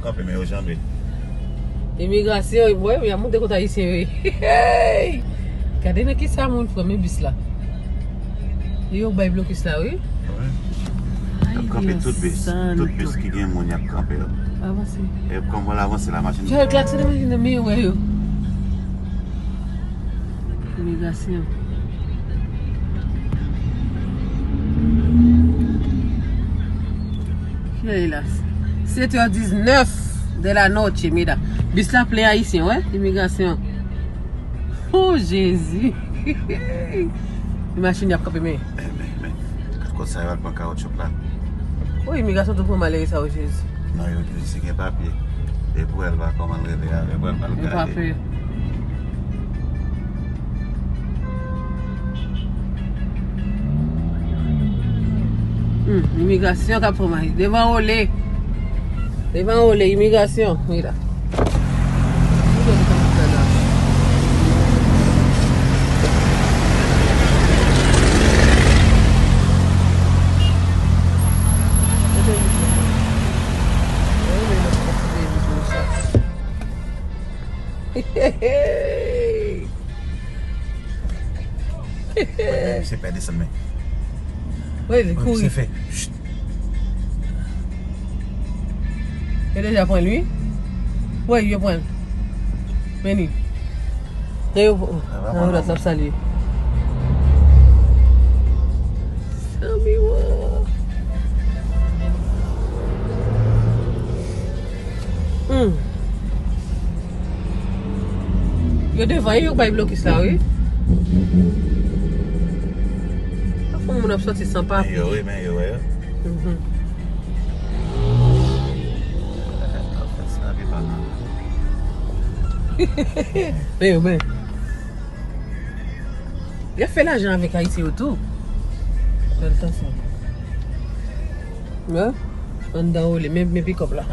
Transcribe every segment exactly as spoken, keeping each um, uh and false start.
Kanpe, men yo janbe. Imigrasyon, wi, y ap montre kot Ayisyen yo ye. Gade nan kisa moun pran men bis la. Yo bay blokis la, wi. Wi. Y ap kanpe tout bis. Tout bis ki gen moun, y ap kanpe yo. Avanse. E kòm w al avanse la, machin. Fè klaksonnen, machin nan, men yo wè yo. Imigrasyon. Kilè l ye la? Sept heures dix-neuf de la noche, mira. Bis la plen Ayisyen, wè, imigrasyon. Oh, Jezi. Machin y ap kanpe, men. Men, men, men. Kot sa yo al pran kawoutchouk la? Oh, imigrasyon tou pran malere sa, oh, Jezi. Non, yo di si gen papye. Depi w wè l pa kòman l rele avè w, l pa l gade. Yo pa pè. Hmm, imigrasyon k ap fè mari. Devan ole. Devan ole, imigrasyon. Mira. Misye pè desann men. Wi, li kouri. Misye fè. Chut. Yo deja pran l, wi. Wi, yo pran l. Men li. Nan yo, nan yo lòt l ap salye. Sanmiwa. Hmm. Yo devan, yo bay blokis la, wi. Pafwa moun ap soti san papye. Men yo, wi, men yo, wè yo. Mhm. Men yo, men. Y ap fè lajan avèk Ayisyen yo tou. Fè l tansyon. Wè? Anndan ou li, men, men pikòp la.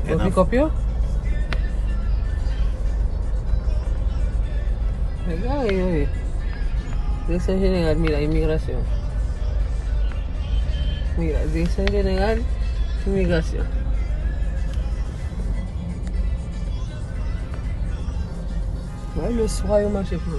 Men pikòp yo. Egare yo ye. Direksyon jeneral, mira, imigrasyon. Mira, direksyon jeneral, imigrasyon. Wè, le swa yo mache pou